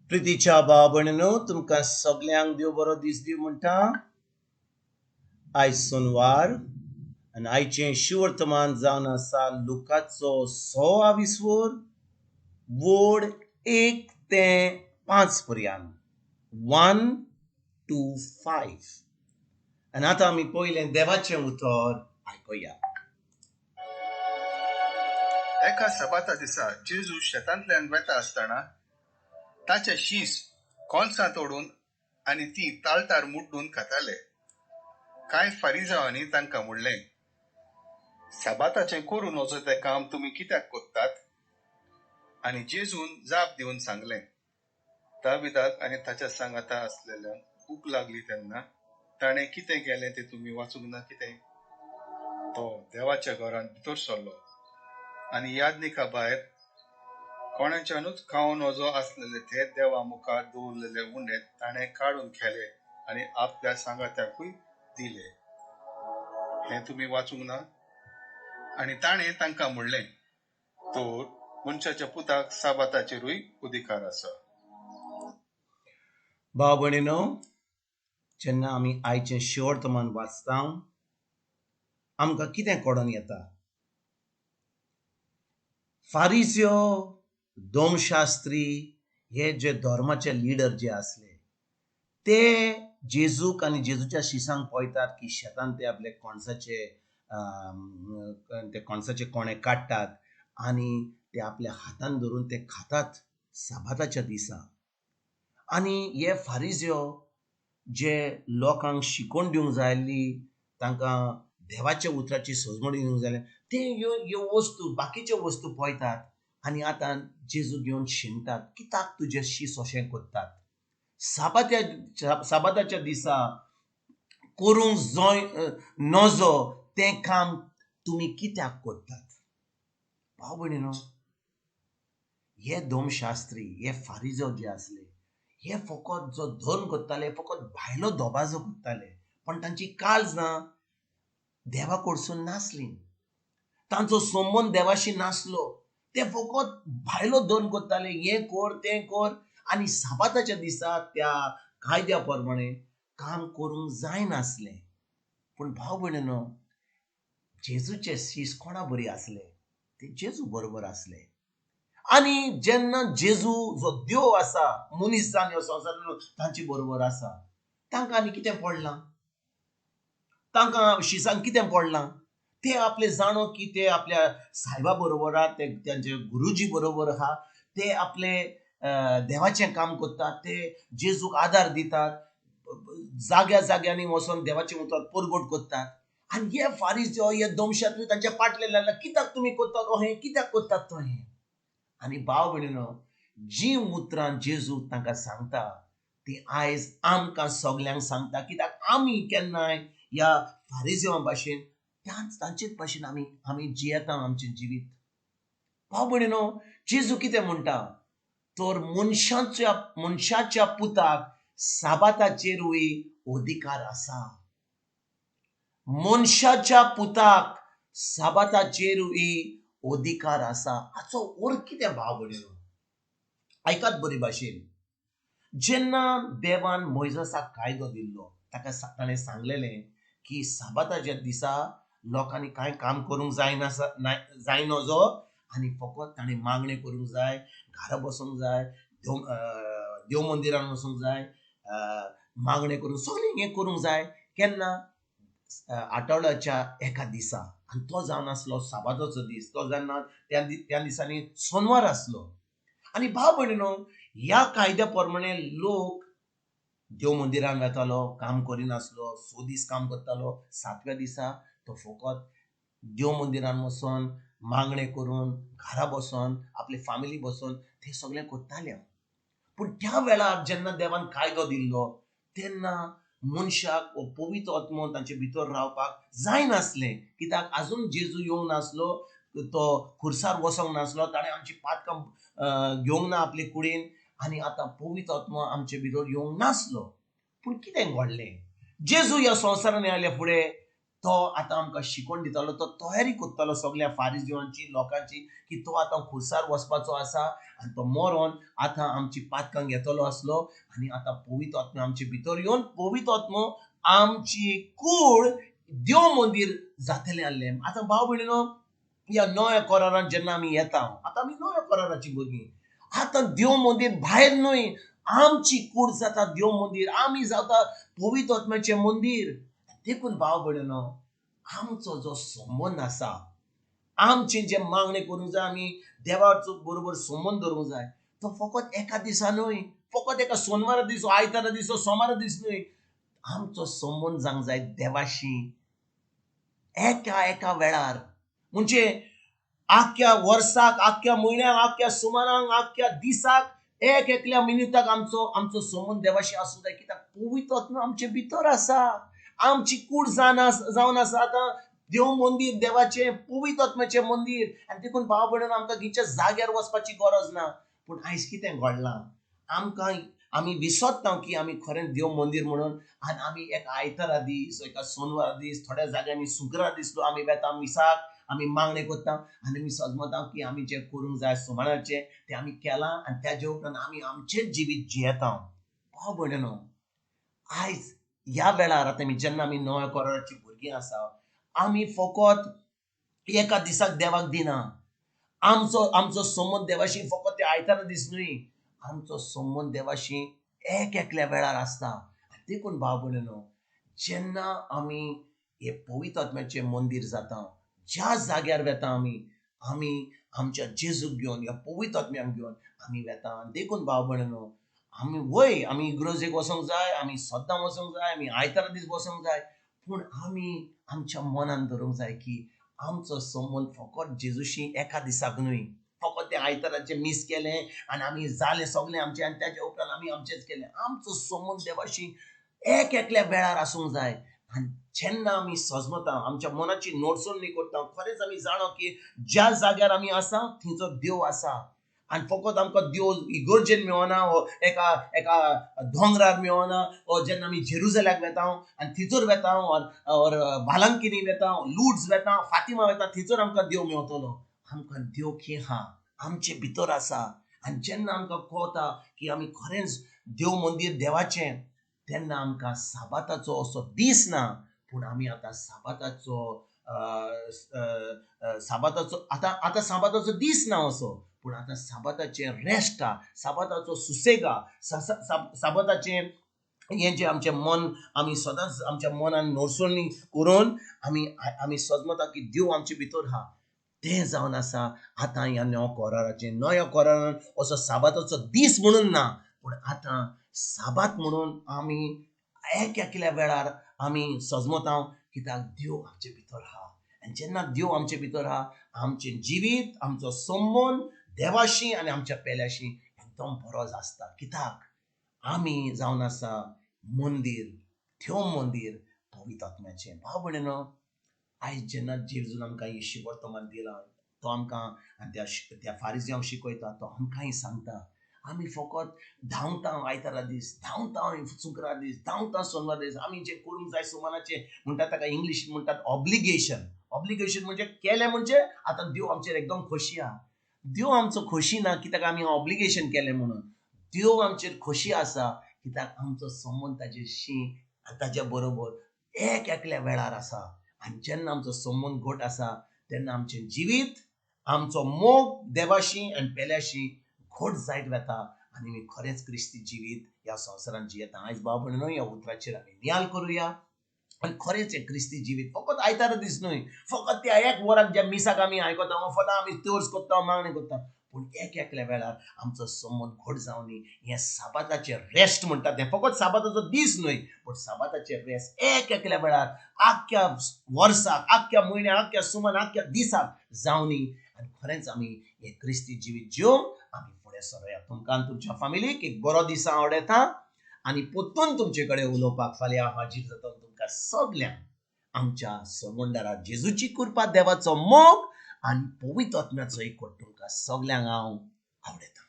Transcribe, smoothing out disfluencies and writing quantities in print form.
प्रितीच्या भाव भयणीनो, तुमकां सगल्यांक देव बरो दीस दिवं म्हणटा. आयज सोनवार आनी आयचें शिवर्तमान जावन आसा लुकाचो 6 विसवर वड 1 ते 5 पर्यंत, 1 to 5. आनी आतां आमी पयलें देवाचें उतर आयकुया. एका सबाता दिसा जेजू शेतांतल्यान वेता आसतना ताचे शीस कोणसां तोडून आनी ती तालतार मुड्डून खाताले. कांय फारिजावांनी तांकां म्हणलें, सबाताचें करूं नजो तें काम तुमी कित्याक कोत्तात? आनी जेजून जाप दिवन सांगलें, दाविदाक आनी ताच्या सांगाता आसलेल्यांक भूक लागली तेन्ना ताणें कितें केलें तें तुमी वाचूंक ना कितें? तो देवाच्या घरांत भितर सरलो आनी यादनिका भायर कोणाच्यानूच खावं नजो आसलेले ते देवा मुखार दवरलेले उंडे ताणें काडून खेले आनी आपल्या सांगात्याकूय दिले. हें तुमी वाचूंक ना? आनी ताणें तांकां म्हणलें, तर मनशाच्या पुताक साबाताचेरूय अधिकार आसा. भाव भयणीनो, जेन्ना आमी आयचें शिवर्तमान वाचता आमकां कितें कळोन येता? फारिज्यो, दोमशास्त्री हे जे धर्माचे लिडर जे आसले ते जेजूक आनी जेजूच्या शिसांक पळयतात की शेतान ते आपले कोणसाचे ते कोणसाचे कोणे काडटात आनी ते आपल्या हातान धरून ते खातात साबाताच्या दिसा. आनी हे फारिज्यो जे लोकांक शिकोवन दिवंक जाय आसली, तांकां देवाच्या उतराची सजमणी दिवंक जाय, ते ह्यो ह्यो वस्तू बाकीच्यो वस्तू पळयतात आनी आतां जेजू घेवन शिणटात, कित्याक तुजे शीस अशें करतात? साबाताच्या दिसा करूंक जंय नजो तें काम तुमी कित्याक करतात? भाव भयणीनो, हे दोमशास्त्री, हे फारिजो जे आसले हे फकत जो धर्म करताले फकत भायलो दबाजो करताले, पण तांची काळजां देवा कडसून नासली, तांचो संबंद देवाशी नासलो. ते फकत भायलो धर्म करताले, हें कर तें कर, आनी साबाताच्या दिसा त्या कायद्या प्रमाणे काम करूंक जायनासलें. पूण भाव भयणीनो, जेजूचे शीस कोणा बरी आसले? ते जेजू बरोबर आसले. आनी जेन्ना जेजू जो देव आसा, मनीस जावन ह्या संवसारांत तांचे बरोबर आसा, तांकां आनी कितें पडलां? तांकां शिसांक कितें पडलां? ते आपले जाणो की ते आपल्या सायबा बरोबर आहा, ते तांचे गुरुजी बरोबर आहा, ते आपले देवाचें काम करतात, ते जेजूक आदार दितात, जाग्या जाग्यांनी वचोन देवाचें उतर परगट करतात. आनी हे फारिज्यो, हे दोमशात्री तांच्या पाटले लागला, कित्याक तुमी करतात अहें, कित्याक करतात तो हें? आनी भाव भयणीनो, जी उतरां जेजू तांकां सांगता ती आयज आमकां सगल्यांक सांगता, कित्याक आमी केन्नाय ह्या फारिज्यां भाशेन तांचेच भाशेन आमी आमी जियेता आमचें जिवीत. भाव भयणीनो, जेजू कितें म्हणटा? तर मनशाच्या पुताक साबाताचेरूय अधिकार आसा. मनशाच्या पुताक साबाताचेरूय अधिकार आसा. हाचो अर्थ कितें भाव भयणीनो? आयकात बरे भाशेन. जेन्ना देवान मोयजसाक कायदो दिल्लो, ताका ताणें सांगलेलें की साबाताच्या दिसा लोकांनी कांय काम करूंक जायना, जायनजो, आनी फकत ताणें मागणें करूंक जाय, घरा बसूंक जाय, देव मंदिरान वचूंक जाय, मागणें करूंक, सगळें हें करूंक जाय. केन्ना? आठवड्याच्या एका दिसा. आनी तो जावन आसलो साबाताचो दीस. तो जेन्ना त्या दिसांनी सोनवार आसलो. आनी भाव भयणीनो, ह्या कायद्या प्रमाणे लोक देव मंदिरान वेतालो, काम करिनासलो, 6 दीस काम करतालो, 7व्या दिसा तो फकत देव मंदिरान वचोन मागणें करून, घरा बसोन, आपली फामिली बसोन ते सगळें करताले. पूण त्या वेळार जेन्ना देवान कायदो दिल्लो तेन्ना मनशाक हो पवित्र आत्मो तांचे भितर रावपाक जायनासलें, कित्याक आजून जेजू येवंक नासलो, तो खुर्सार वचोंक नासलो, ताणें आमची पातकां घेवंक ना आपले कुडीन, आनी आतां पवित्र आत्मो आमचे भितर येवंक नासलो. पूण कितें घडलें? जेजू ह्या संवसारान आयल्या फुडें तो आतां आमकां शिकोवन दितालो, तो तयारी करतालो सगल्या फारिजीवांची लोकांची की तो आतां खुर्सार वचपाचो आसा आनी तो मरोन आतां आमची पातकां घेतलो आसलो आनी आतां पवित्र आत्मा आमचे भितर येवन पवित्र आत्मो आमची कूड देव मंदीर जातलें आसलें. आतां भाव भयणीनो, ह्या नव्या करारान जेन्ना आमी येता, आतां आमी नव्या कराराची भुरगीं, आतां देव मंदीर भायर न्हय, आमची कूड जाता देव मंदीर, आमी जाता पवित्र आत्म्याचें मंदीर. देखून भाव भयणीनो, आमचो जो संबंद आसा, आमचे जे मागणें करूंक जाय, आमी देवाचो बरोबर संबंद दवरूंक जाय, तो फकत एका दिसा न्हय, फकत एका सोनवारा दीस, आयतारा दीस, सोमारा दीस न्हय. आमचो संबंद जावंक जाय देवाशी एका एका वेळार, म्हणजे आख्ख्या वर्साक, आख्ख्या म्हयन्याक, आख्ख्या सुमारांक, आख्ख्या दिसाक, एक एकल्या मिनुताक आमचो आमचो संबंद देवाशी आसूंक जाय. कित्याक पवित्र आत्मा आमचे भितर आसा, आमची कूड जावन आसा आतां देव मंदीर, देवाचें पवित्र आत्म्याचें मंदीर. आनी देखून भाव भयणीन, आमकां खंयच्या जाग्यार वचपाची गरज ना. पूण आयज कितें घडलां, आमकां आमी विसरता की आमी खरें देव मंदीर म्हणून, आनी आमी एका आयतारा दीस, एका सोनवारा दीस, थोड्या जाग्यांनी शुक्रार दीस आमी वेता मिसाक, आमी मागणें करता आनी आमी सजमता की आमी जें करूंक जाय सुमाराचें तें आमी केलां आनी तेजे उपरांत आमी आमचें जिवीत जियेता. भाव भयणीनो, आयज ह्या वेळार आतां आमी जेन्ना आमी नव्या कराराची भुरगीं आसा, आमी फकत एका दिसाक देवाक दिना. आमचो आमचो संबंद देवाशी फकत ते आयतारा दीस न्हय, आमचो संबंद देवाशी एक एकल्या वेळार आसता. देखून भाव भयणीनो, जेन्ना आमी हे पवित्र आत्म्याचें मंदीर जाता, ज्या जाग्यार वेता आमी, आमी आमच्या जेजूक घेवन, ह्या पवित्र आत्म्याक घेवन आमी वेता. देखून भाव भयणीनो, आमी वय आमी इगर्जेक वचोंक जाय, आमी सद्दां वचोंक जाय, आमी आयतारा दीस वचोंक जाय, पूण आमी आमच्या मनान धरूंक जाय की आमचो संबंद फकत जेजूशी एका दिसाक न्हय, फकत तें आयताराचें मीस केलें आनी आमी जालें सगळें आमचें आनी तेज्या उपरांत आमी आमचेंच केलें. आमचो संबंद देवाशी एक एकल्या वेळार आसूंक जाय. आनी जेन्ना आमी सजमता, आमच्या मनाची नोटसणी करता, खरेंच आमी जाणो की ज्या जाग्यार आमी आसा थंयचो देव आसा. आनी फकत आमकां देव इगर्जेन मेळना, वो एका एका दोंगरार मेळना, वो जेन्ना आमी जेरुजल्याक वेता आनी थंयसर वेता, और वालांकिनी वेता, लुड्स वेता, फातिमा वेता, थंयसर आमकां देव मेवतलो. आमकां देव खंय आहा, आमचे भितर आसा. आनी जेन्ना आमकां कळटा की आमी खरेंच देव मंदीर देवाचें, तेन्ना आमकां साबाताचो असो दीस ना, पूण आमी आतां साबाताचो साबाताचो आतां आतां साबाताचो दीस ना असो, पूण आतां साबाताचें रेस्ट आहा, साबाताचो सुसेग आहा, साबाताचें हें जें आमचें मन, आमी सदांच आमच्या मनान नोरसणी करून आमी आमी सजमता की देव आमचे भितर आहा, तें जावन आसा आतां ह्या नव्या कराराचें. नव्या करारान असो साबाताचो दीस म्हणून ना, पूण आतां साबात म्हणून आमी एक एकल्या वेळार आमी सजमता, कित्याक देव आमचे भितर आहा. आनी जेन्ना देव आमचे भितर आहा, आमचें जिवीत, आमचो संबंद देवाशी आनी आमच्या पेल्याशी एकदम बरो आसता. कित्याक आमी जावन आसा मंदीर, देव मंदीर पवित्र आत्म्याचें. भाव भयणीनो, आयज जेन्ना जेजून आमकां ही शिवर्तमान दिलां, तो आमकां आनी त्या त्या फारिज्यांक शिकयता, तो आमकांय सांगता, आमी फकत धांवता आयतारा दीस, धांवता शुक्रार दीस, धांवता सोनवार दीस, आमी जें करूंक जाय सुमानाचें म्हणटात ताका इंग्लीश म्हणटात ऑब्लिगेशन. ऑब्लिगेशन म्हणजे केलें म्हणजे आतां देव आमचेर एकदम खोशी आहा. देव आमचो खोशी ना कित्याक आमी ऑब्लिगेशन केलें म्हणून. देव आमचेर खोशी आसा कित्याक आमचो संबंद ताजेशी आनी ताज्या बरोबर एक एकल्या वेळार आसा. आनी जेन्ना आमचो संबंद घट आसा, तेन्ना आमचें जिवीत, आमचो मोग देवाशी आनी पेल्याशी घट जायत वेता आनी आमी खरेंच क्रिस्ती जिवीत ह्या संवसारांत जियेता. आयज भाव भयणीनो, ह्या उतराचेर आमी नियाल करुया आनी खरेंच हें क्रिस्ती जिवीत फकत आयतारा दीस न्हय, फकत त्या एक वराक ज्या मिसाक आमी आयकता, फकत आमी तर्ज करता, मागणें करता, पूण एक एकल्या वेळार आमचो संबंद घट जावनी. हें साबाताचें रेस्ट म्हणटा तें फकत साबाताचो दीस न्हय, पूण साबाताचें रेस्ट एक एकल्या वेळार आख्ख्या वर्साक, आख्ख्या म्हयन्याक, आख्ख्या सुमान, आख्ख्या दिसाक जावनी. आनी खरेंच आमी हें क्रिस्ती जिवीत जिवन आमी फुडें सरोया. तुमकां आनी तुमच्या फामिलीक एक बरो दीस हांव आवडयता आनी परतून तुमचे कडेन उलोवपाक फाल्यां हांव हाजीर जाता. तुमकां सगल्यांक आमच्या सोगोंडारा जेजूची कृपा, देवाचो मोग आनी पवित्र आत्म्याचो एकवट तुमकां सगल्यांक हांव आवडयता.